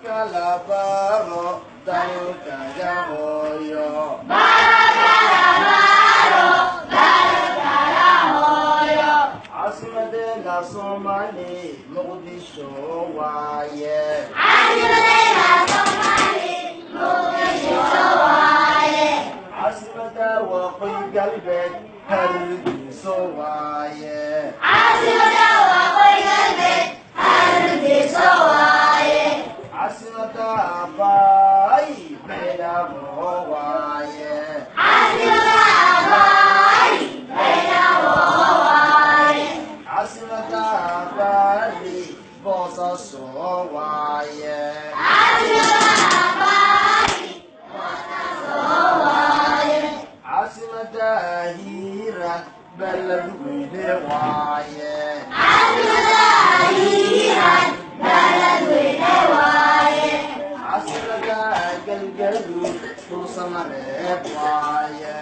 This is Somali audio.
Kala baro dalkaga hooyo. Caasimadeena Soomaali Muqdisho waaye. Caasimada Waqooyi Galbeed Hargeyso waaye. Caasimada Abay Baydhabo waaye. Caasimada Bari Boosaaso waaye. Caasimada Hiiraan Beledweyne waaye. Caasimada Galgaduud Dhuusamareeb waaye.